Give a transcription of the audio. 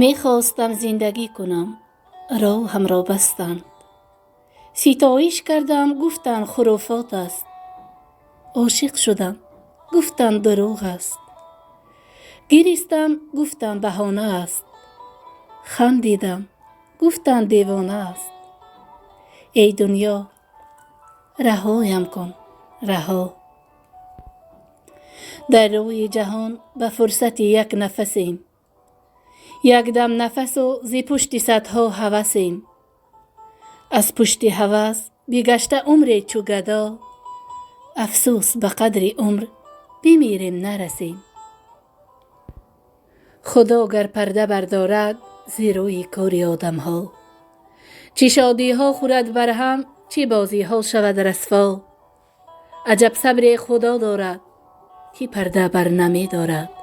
Мехостам зиндагӣ кунам, роҳамро бастанд. Ситоиш кардам, гуфтанд хурофот аст. Ошиқ шудам, гуфтанд дурӯғ аст. Гиристам, гуфтанд баҳона аст. Хандидам, гуфтанд девона аст. Эй дунё, раҳоям кун, раҳо. Дар рӯи ҷаҳон ба фурсати як нафасем. Якдам нафасу зи пушти садҳо ҳавасем. Аз пушти ҳавас бигашта умре чу гадо, афсӯс, ба қадри умр бимирем, нарасем. Худо гар парда бардорад зи рӯи кори одамҳо, чӣ шодиҳо хӯрад барҳам, чӣ бозиҳо шавад расво. Аҷаб сабре Худо дорад, ки парда бар намедорад.